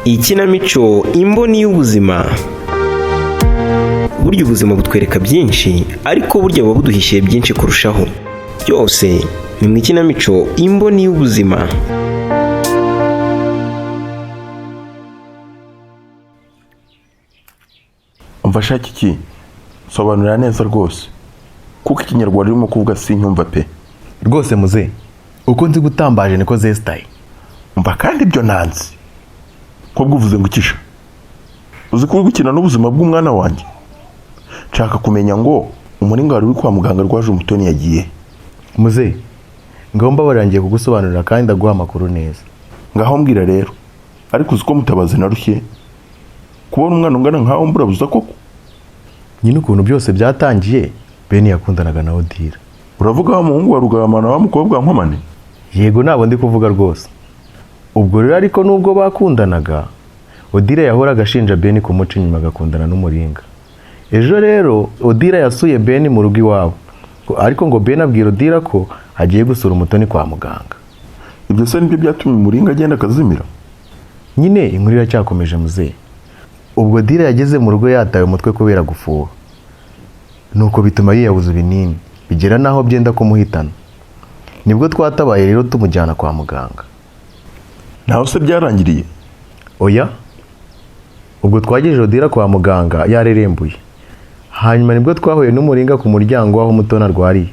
Ikinamico Imboni y'Ubuzima. Burya ubuzima butwereka byinshi, ariko burya buba buduhishiye byinshi kurushaho. Byose ni mu ikinamico Imboni y'Ubuzima. Umva shaka iki? Sobanurira neza rwose, kuko ikinyarwanda urimo kuvuga sinyumva pe. Rwose muze, uko nzi gutambaje niko zesitaye. Umva kandi ibyo nanze ko uvuze ngo ukisha uzi ko uri gukina n'ubuzima bw'umwana wanjye. Nshaka kumenya ngo umuringa wari uri kwa muganga rwaje Umutoni yagiye. Muze, ngaho mbabarira, ngiye kugusobanurira kandi ndaguha amakuru neza. Ngaho mbwira rero, ariko uzi ko Mutabazi narushye kubona umwana ungana nkaho mburabuza koko. Nyine ukuntu byose byatangiye, Beni yakundanaga na Odira. Uravuga wa muhungu wa Rugarama na wa mukobwa wa Nkomane? Yego, ntabwo ndi kuvuga rwose. Ubwo rero ariko nubwo bakundanaga, Odira yahoraga ashinja Beni kumuca inyuma agakundana n'Umuringa. Ejo rero Odira yasuye Beni mu rugo iwabo, ariko ngo Beni abwira Odira ko agiye gusura Umutoni kwa muganga. Ibyo se nibyo byatumye Umuringa agenda akazimira? Nyine inkuru iracyakomeje muzehe. Ubwo Odira yageze mu rugo yataye umutwe kubera gufuha, nuko bituma yiyabuza ibinini bigera n'aho byenda kumuhitana. Nibwo twatabaye rero tumujyana kwa muganga. Ntaho se byarangiriye? Oya, ubwo twagejeje Odira kwa muganga yarerembuye, hanyuma nibwo twahuye n'Umuringa ku muryango w'aho Umutoni arwariye,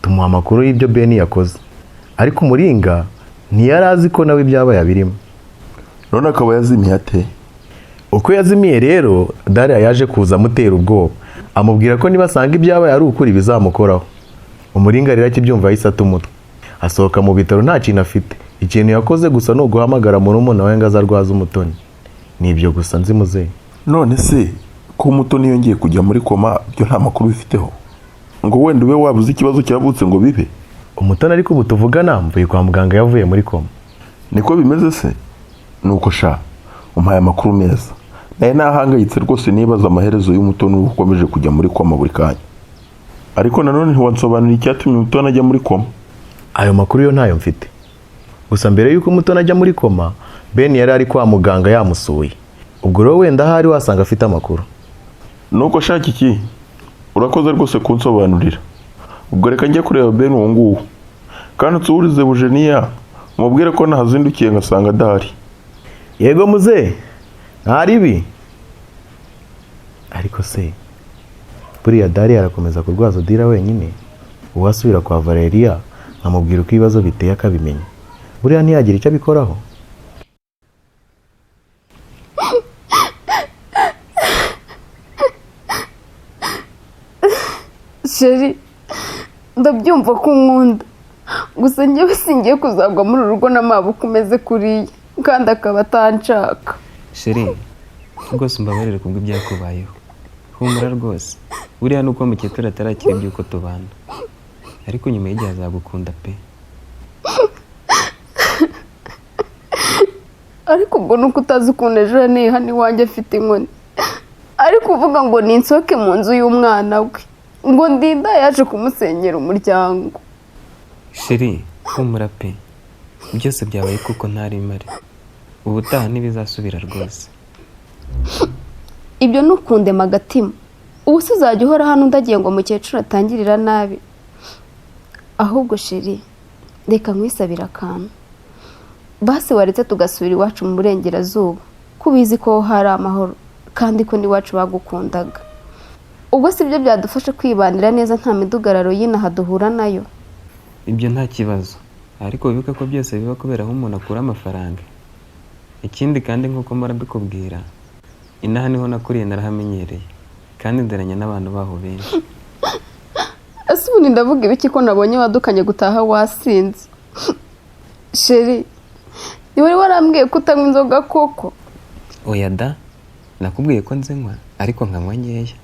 tumuha amakuru y'ibyo Beni yakoze, ariko Umuringa ntiyari azi ko nawe ibyabaye abirimo. None akaba yazimiye ate? Uko yazimiye rero, Dariya yaje kuza amutera ubwoba, amubwira ko niba asanga ibyabaye ari ukuri bizamukoraho. Umuringa rero akibyumva yahise ata umutwe, asohoka mu bitaro nta kintu afite. Ikintu yakoze gusa ni uguhamagara murumuna we ngo aze arwaze Umutoni. Ni ibyo gusa nzi muzehe. None se ko Umutoni yongeye kujya muri koma, byo nta makuru bifiteho ngo wenda ube wabuze ikibazo cyavutse ngo bibe? Umutoni ariko ubu tuvugana mvuye kwa muganga yavuye muri koma. Niko bimeze se? Nuko sha, umpaye amakuru meza. Naye nahangayitse rwose nibaza amaherezo y'Umutoni uba ukomeje kujya muri koma buri kanya. Ariko nanone ntiwansobanurira icyatumye Umutoni ajya muri koma. Ayo makuru yo ntayo mfite. Gusa mbere y'uko Umutoni ajya muri koma, Ben yari ari kwa muganga yamusuye. Ubwo rero wenda ahari wasanga afite amakuru. Nuko shaka iki, urakoze rwose kunsobanurira. Ubwo reka njye kureba Ben uwo nguwo, kandi unsubirize Bujeniya umubwire ko nahazindukiye ngasanga adahari. Yego muze, ntaribi. Ariko se buriya Dariya arakomeza kurwaza Odira wenyine? Uwasubira kwa Valeria nkamubwira uko ibibazo biteye akabimenya, buriya ntiyagira icyo abikoraho. Chérie, ndabyumva ko unkunda, gusa njyewe singiye kuzagwa muri uru rugo n'amaboko umeze kuriya kandi akaba atanshaka. Chérie, rwose umbabarire kubw'ibyakubayeho. Humura rwose, buriya nuko mukecuru atarakira iby'uko tubana, ariko nyuma y'igihe azagukunda pe. Ariko ubwo nuko utazi ukuntu ejo yaneye hano iwanjye afite inkoni, ariko uvuga ngo ninsohoke mu nzu y'umwana we, ngo ndinda yaje kumusenyera umuryango. Chérie, humura pe, byose byabaye kuko ntari mpari, ubutaha ntibizasubira rwose. Ibyo ntukundema agatima. Ubu se uzajya uhora hano undagiye ngo mukecuru atangirira nabi? Ahubwo chérie, reka nkwisabire akantu. Basi waretse tugasubira iwacu mu burengerazuba, ko ubizi ko hari amahoro kandi ko n'iwacu bagukundaga. Ubwo si byo byadufasha kwibanira neza nta midugararo y'inaha duhura nayo? Ibyo nta kibazo, ariko wibuke ko byose biba kubera aho umuntu akura amafaranga. Ikindi kandi nk'uko mpora mbikubwira, inaha niho nakuriye narahamenyereye, kandi nderanya n'abantu baho benshi. Ese ubundi ndavuga ibiki ko nabonye wadukanye gutaha wasinze? Chérie, ntiwari warambwiye ko utanywa inzoga koko? Oya da, nakubwiye ko nzinywa ariko nkanywa nkeya.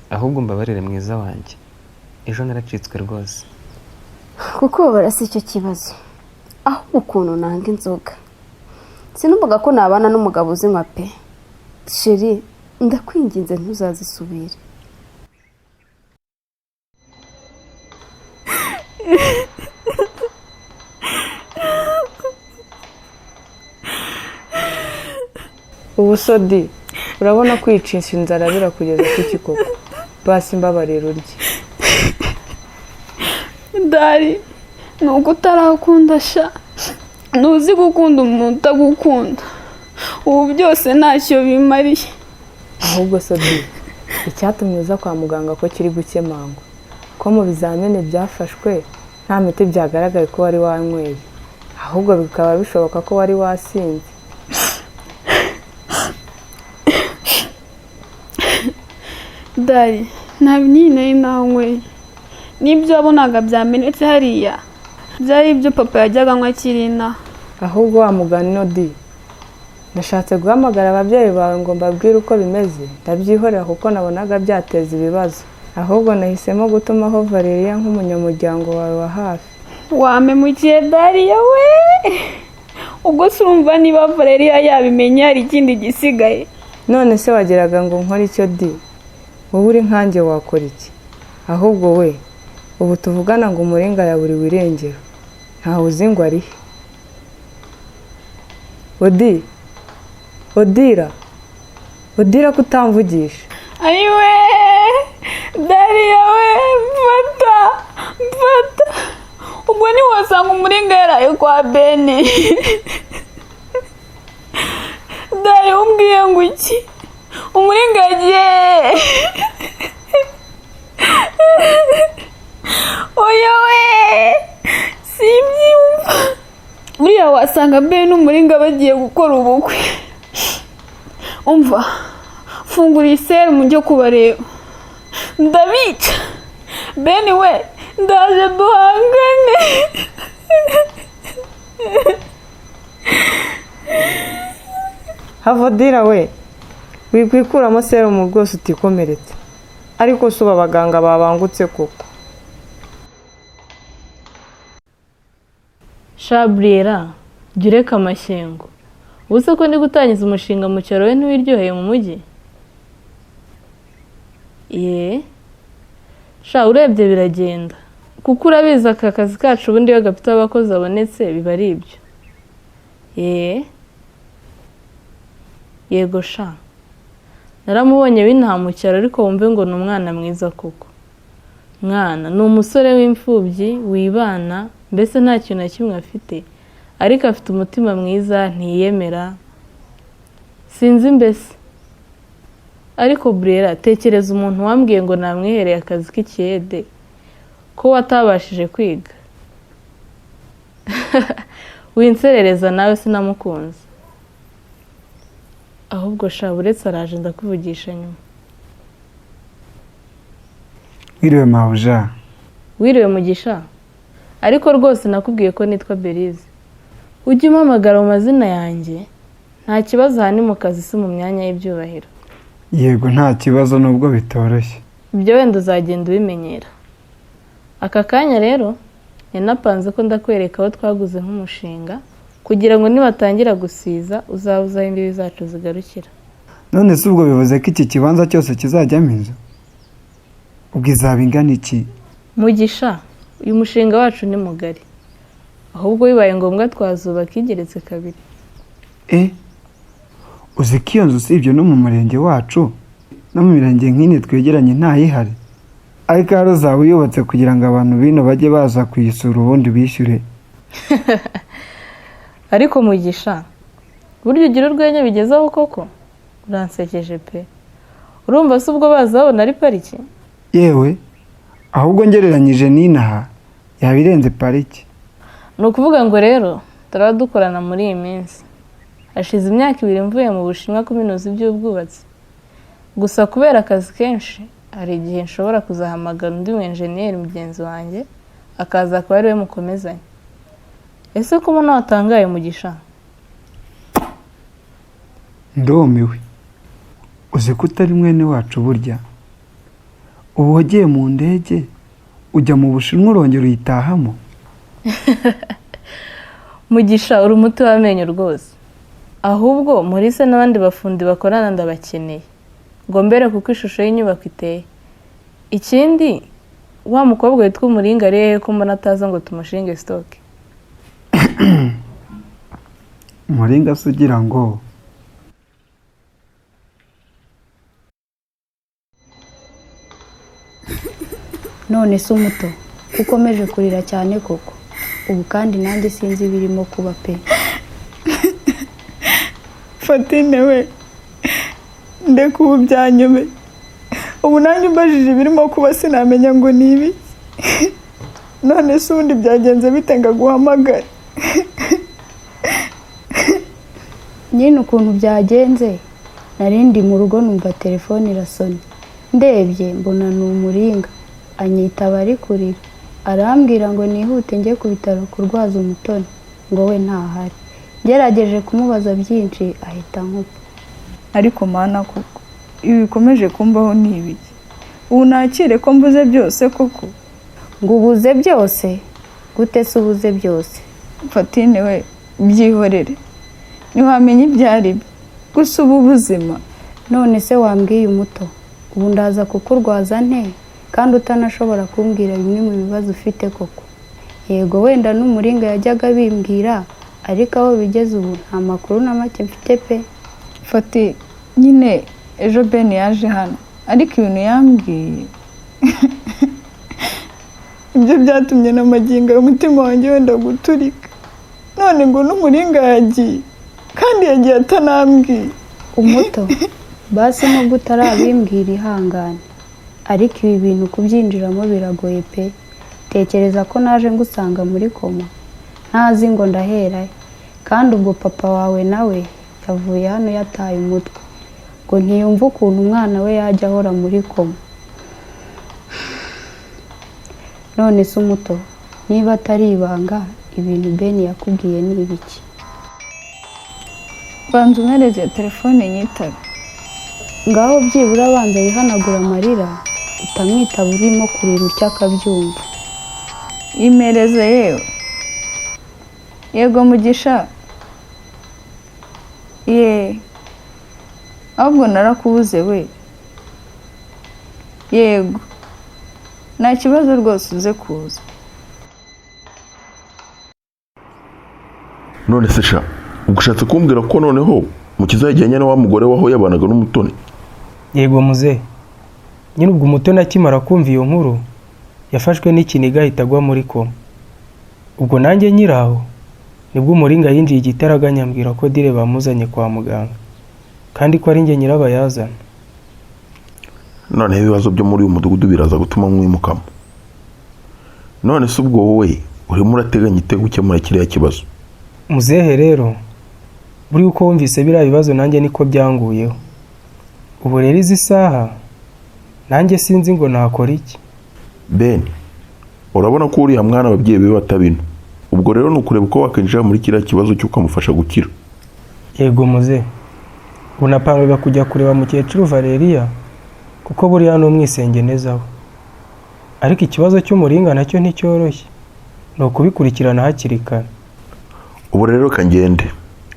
Ahubwo mbabarire mwiza wanjye, ejo naracitswe rwose. Kuko si icyo kibazo, ahubwo ukuntu nanga inzoga. Sinumvaga ko nabana n'umugabo uzinywa pe. Chérie, ndakwinginze ntuzazisubire. Ubu sodi urabona kwicisha inzara birakugeza kuki koko? Basi mbabarira urye. Dari, ni uko utarakunda sha, ntuzi gukunda umuntu utagukunda. Ubu byose ntacyo bimariye. Ahubwo sodi, icyatumye uza kwa muganga ko kiri gukemangwa, ko mu bizamini byafashwe nta miti byagaragaye ko wari wanyweye, ahubwo bikaba bishoboka ko wari wasinze. Dari, nta binini nari nanyweye, n'ibyo wabonaga byamenetse hariya byari ibyo papa yajyaga anywa akiri inaha. Ahubwo wa mugani odi, nashatse guhamagara ababyeyi bawe ngo mbabwire uko bimeze, ndabyihorera kuko nabonaga byateza ibibazo. Ahubwo nahisemo gutumaho Valeria nk'umunyamuryango wawe wa hafi. Wamemukiye Dariya we! Ubwo se urumva niba Valeria yabimenya hari ikindi gisigaye? None se wageraga ngo nkore icyo di? Wowe uri nkanjye wakora iki? Ahubwo we, ubu tuvugana ngo Umuringa yaburiwe irengero, ntawe uzi ngo ari he. Odi, Odira, Odira ko utamvugisha? Ayiwe Dariya we, mfata mfata! Ubwo ntiwasanga Umuringa yaraye kwa Bene. Dari, umbwiye ngo iki? Umuringa yagiye? Oya we, simbyumva. Buriya wasanga Bene n'Umuringa bagiye gukora ubukwe. Umva, fungura iyi serumu njye kubareba, ndabica. Bene we, ndaje duhangane. Havodira we, wikwikuramo serumu rwose utikomeretse. Ariko si ubu abaganga babangutse koko. Shaburiyera, jya ureka amashyengo. Ubu se ko ndi gutangiza umushinga mu cyaro we ntiwiryoheye mu mujyi? Ye sha, urebye biragenda kuko urabizi aka kazi kacu ubundi iyo gafite abakozi abonetse biba ari ibyo. Ye yego sha, naramubonye w'inaha mu cyaro, ariko wumve ngo ni umwana mwiza koko. Mwana ni umusore w'imfubyi wibana, mbese nta kintu na kimwe afite, ariko afite umutima mwiza, ntiyemera, sinzi mbese. Ariko Burera, tekereza umuntu wambwiye ngo namwihereye akazi k'ikiyede ko watabashije kwiga. Winserereza nawe sinamukunze. Ahubwo sha, uretse araje ndakuvugisha nyuma. Wiriwe mabuja. Wiriwe Mugisha. Ariko rwose nakubwiye ko nitwa Berize. Ujye umpamagara mu mazina yanjye, nta kibazo, aha ni mu kazi si mu myanya y'ibyubahiro. Yego nta kibazo nubwo bitoroshye. Ibyo wenda uzagenda ubimenyera. Aka kanya rero nanapanze ko ndakwereka aho twaguze nk'umushinga, kugira ngo nibatangira gusiza uzabe uzi aho imbibi zacu zigarukira. None se ubwo bivuze ko iki kibanza cyose kizajyamo inzu? Ubwo izaba ingana iki? Mugisha, uyu mushinga wacu ni mugari, ahubwo bibaye ngombwa twazubaka igeretse kabiri. Uzi ko iyo nzu usibye no mu murenge wacu no mu mirenge nk'ine twegeranye ntayihari, ariko hari uzaba uyubatse kugira ngo abantu bino bajye baza kuyisura ubundi bishyure. Ariko Mugisha, burya ugira urwenya bigezaho koko? Uransekeje pe. Urumva se ubwo baza babona ari pariki? Yewe, ahubwo ngereranyije n'inaha yaba irenze pariki. Ni ukuvuga ngo rero turaba dukorana muri iyi minsi. Hashize imyaka 2 mvuye mu Bushinwa kuminuza iby'ubwubatsi. Gusa kubera akazi kenshi, hari igihe nshobora kuzahamagara undi mwenjeniyeri mugenzi wanjye akaza akaba ari we mukomezanya. Ese ko ubona watangaye Mugisha? Ndumiwe. Uzi ko utari mwene wacu burya? Ubu wagiye mu ndege ujya mu Bushinwa urongera uyitahamo? Mugisha, uri umuti w'amenyo rwose. Ahubwo muri se n'abandi bafundi bakorana ndabakeneye, ngo mbere kuko ishusho y'inyubako iteye. Ikindi, wa mukobwa witwa Umuringa ari hehe ko mbona ataza ngo tumushinge sitoke? Umuringa se ugira ngo None se umuto, ko ukomeje kurira cyane koko? Ubu kandi nanjye sinzi ibirimo kuba pe. Fatine we, ndeka ubu byanyobeye. Ubu nanjye umbajije ibirimo kuba sinamenya ngo ni ibiki. None se ubundi byagenze bite ngo aguhamagare? Nyine ukuntu byagenze, nari ndi mu rugo numva telefone irasonnye. Ndebye mbona ni Umuringa, anyitaba ari kurira. Arambwira ngo nihute njye ku bitaro kurwaza Umutoni, ngo we ntahari. Ngerageje kumubaza byinshi ahita ankupa. Ariko mana koko, ibi bikomeje kumbaho ni ibiki? Ubu nakire ko mbuze byose koko? Ngo ubuze byose? Gute se ubuze byose? Fatine we, byihorere, ntiwamenya ibyo ari byo, gusa ubu buzima. None se wambwiye umuto, ubu ndaza kukurwaza nte kandi utanashobora kumbwira bimwe mu bibazo ufite koko? Yego wenda n'Umuringa yajyaga abimbwira, ariko aho bigeze ubu nta makuru na make mfite pe. Fati, nyine ejo Ben yaje hano, ariko ibintu yambwiye ibyo byatumye na magingo umutima wanjye wenda guturika. None ngo n'Umuringa yagiye, kandi yagiye atanambwiye. Umuto, basi nubwo utarabimbwira ihangane, ariko ibi bintu kubyinjiramo biragoye pe. Tekereza ko naje ngusanga muri koma, ntazi ngo ndaherahe, kandi ubwo papa wawe nawe yavuye hano yataye umutwe, ngo ntiyumve ukuntu umwana we yajya ahora muri koma. None se umuto, niba atari ibanga, ibintu Ben yakubwiye ni ibiki? Banza umpereze telefone nyitabe. Ngaho byibura abanza wihanagura amarira, utamwitaba urimo kurira utya akabyumva. Imereze yewe. Yego Mugisha. Ye. Ahubwo narakubuze we. Yego. Nta kibazo rwose uze kuza. None se sha, ubwo ushatse kumbwira ko noneho Mukiza yajyanye na wa mugore waho yabanaga n'Umutoni? Yego muzehe. Nyine ubwo Umutoni akimara kumva iyo nkuru yafashwe n'ikiniga ahita agwa muri koma. Ubwo nanjye nyiraho nibwo Umuringa yinjiye igitaraganya ambwira ko Dire bamuzanye kwa muganga, kandi ko ari njye nyirabayazana. Noneho ibibazo byo muri uyu mudugudu biraza gutuma mwimukamo. None se ubwo wowe urimo urateganya ite gukemura kiriya kibazo? Muzehe rero, buri uko wumvise biriya bibazo nanjye niko byanguyeho. Ubu rero izi saha nanjye sinzi ngo nakora iki. Ben, urabona ko uriya mwana ababyeyi be batabino. Ubwo rero ni ukureba uko wakinjira muri kiriya kibazo cy'ukamufasha gukira. Yego muzehe, ubu napangaga kujya kureba mukecuru Valeria, kuko buriya ni umwisengeneza we. Ariko ikibazo cy'Umuringa nacyo nticyoroshye, ni ukubikurikirana hakiri kare. Ubu rero reka ngende,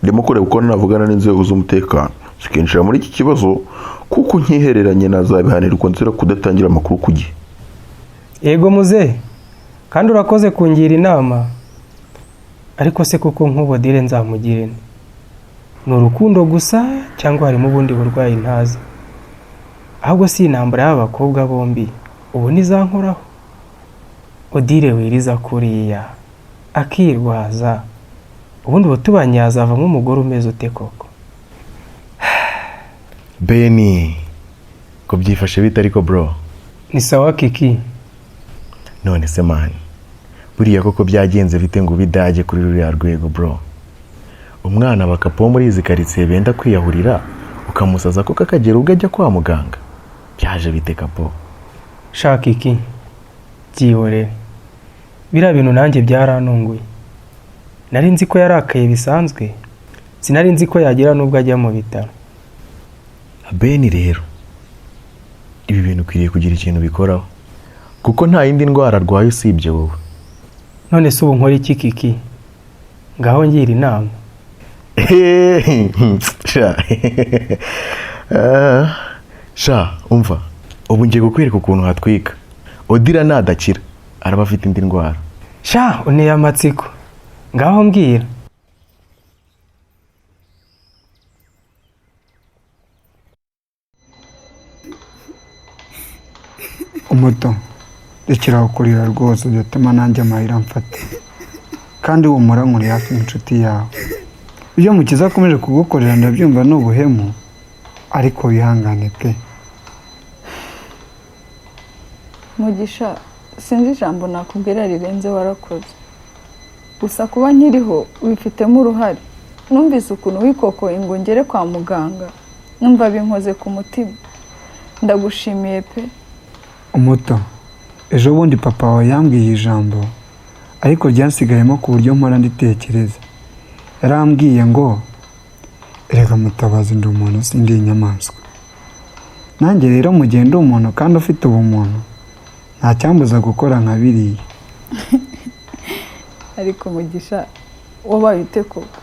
ndimo kureba uko navugana n'inzego z'umutekano zikinjira muri iki kibazo, kuko nkihereranye nazabihanirwa nzira kudatangira amakuru ku gihe. Yego muzehe, kandi urakoze kungira inama. Ariko se koko nk'ubu Dire nzamugire nte? Ni urukundo gusa cyangwa harimo ubundi burwayi ntazi? Ahubwo si intambara y'aba bakobwa bombi ubu ntizankoraho? Odile wiriza kuriya akirwaza, ubundi ubutubanye yazavamo umugore umeze ute koko? Beni, ko byifashe bite ariko bro? Ni sawa Kiki. None se man, buriya koko byagenze bite ngo ubidage kuri ruriya rwego bro? Umwana bakapo muri izi karitsiye benda kwiyahurira, ukamusaza ko kakagera ubwo ajya kwa muganga. Byaje bite kapo? Sha Kiki, byihorere. Biriya bintu nanjye byarantunguye. Nari nzi ko yarakaye bisanzwe, sinari nzi ko yagira n'ubwo ajya mu bitaro. Beni rero, ibi bintu ukwiriye kugira ikintu bikoraho, kuko nta yindi ndwara arwaye usibye wowe. None se ubu nkora iki Kiki? Ngaho ngira inama. Sha. Ah, sha umva, ubu ngiye kukwereka ukuntu hatwika. Odira nadakira araba afite indi ndwara. Sha unteye amatsiko, ngaho mbwira. Umuto, Rekera kurira rwose, udatuma nanjye amarira mfata. Kandi humura, nkuri hafi nk'inshuti yawe. Ibyo Mukiza akomeje kugukorera ndabyumva ni ubuhemu, ariko wihangane pe. Mugisha, sinzi ijambo nakubwira rirenze warakoze. Gusa kuba nkiriho ubifitemo uruhare. Numvise ukuntu wikokoye ngo ngere kwa muganga, numva binkoze ku mutima. Ndagushimiye pe. Umuto, ejo bundi papa wawe yambwiye ijambo ariko ryansigayemo ku buryo mpora nditekereza. Yarambwiye ngo erega Mutabazi, ndi umuntu sindi inyamaswa. Nanjye rero mu gihe ndi umuntu kandi ufite ubumuntu, nta cyambuza gukora nka biriya. Ariko Mugisha, wabaye ute koko?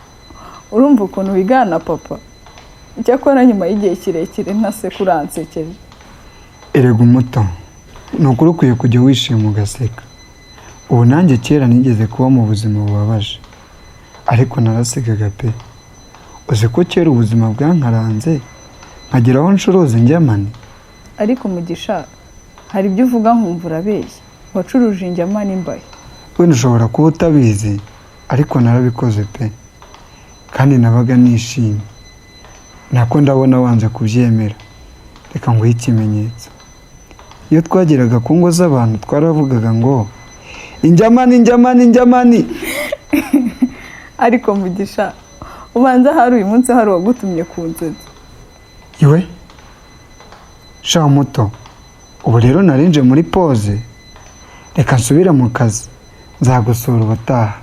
Urumva ukuntu wigana papa? Icyakora nyuma y'igihe kirekire ntaseka uransekeje. Erega umuto, ni ukuri ukwiye kujya wishima ugaseka. Ubu nanjye kera nigeze kuba mu buzima bubabaje, ariko narasigaga pe. Uzi ko kera ubuzima bwankaranze nkagera aho ncuruza ingemane? Ariko Mugisha, hari ibyo uvuga nkumva urabeshya. Wacuruje ingemane imbahe? Wenda ushobora kuba utabizi, ariko narabikoze pe, kandi nabaga nishimye. Nako ndabona wanze kubyemera, reka nguhe ikimenyetso. Iyo twageraga ku ngo z'abantu twaravugaga ngo injyamani, injyamani, injyamani. Ariko Mugisha, ubanza hari uyu munsi hari uwagutumye ku nzozi. Iwe sha muto, ubu rero narinje muri pose, reka nsubire mu kazi, nzagusura ubutaha.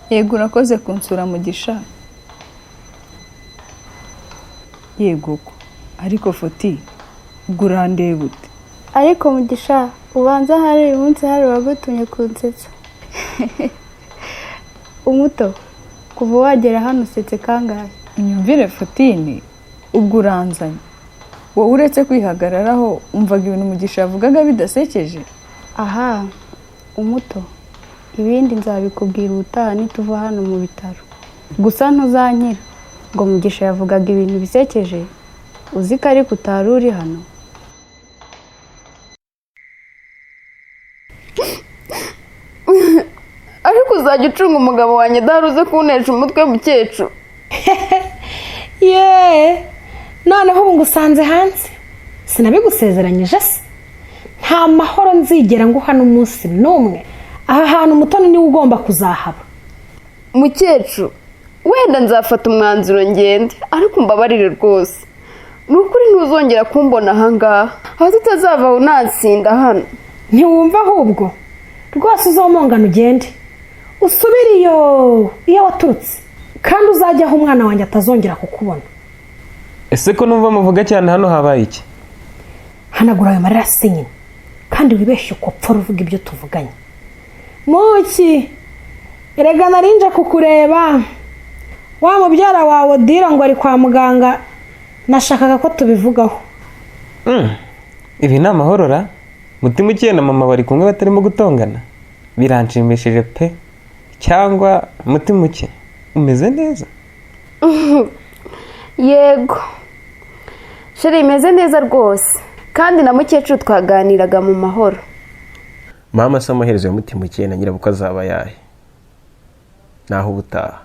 Yego, urakoze kunsura Mugisha. Yego ko, ariko Foti, ubwo urandeba ute? Ariko Mugisha, ubanza hari uyu munsi hari uwagutumye kunsetsa. Umuto, kuva wagera hano usetse kangahe? Unyumvire Fotini, ubwo uranzanye. Wowe uretse kwihagararaho, umvaga ibintu Mugisha yavugaga bidasekeje? Aha, umuto, ibindi nzabikubwira ubutaha nituva hano mu bitaro. Gusa ntuzankira ngo Mugisha yavugaga ibintu bisekeje, uzi ko ariko utari uri hano. Ariko uzajya ucunga umugabo wanjye adahari uze kuntesha umutwe mukecuru. Yeee, noneho ubu ngusanze hanze. Sinabigusezeranyije se? Nta mahoro nzigera nguha n'umunsi n'umwe. Aha hantu Umutoni niwe ugomba kuzahaba. Mukecuru, wenda nzafata umwanzuro ngende, ariko mbabarire rwose. Ni ukuri ntuzongera kumbona aha ngaha, aho tutazava unansinda hano. Ntiwumva ahubwo rwose uzomongana ugende usubire iyo waturutse, kandi uzajya aho umwana wanjye atazongera kukubona. Ese ko numva muvuga cyane hano habaye iki? Hanagura ayo marira se nyine, kandi wibeshye uko upfa uvuga ibyo tuvuganye. Muki, erega narinje kukureba. Wa mubyara wawe Odira ngo ari kwa muganga, nashakaga ko tubivugaho. Ibi ni amahorora. Mutima ukeye na mama bari kumwe batarimo gutongana, biranshimishije pe. Cyangwa mutima uke umeze neza? Yego sheri, imeze neza rwose, kandi na mukecuru twaganiraga mu mahoro. Mama se amaherezo ya mutima ukeye na nyirabukwe azaba yahe? Naho ubutaha.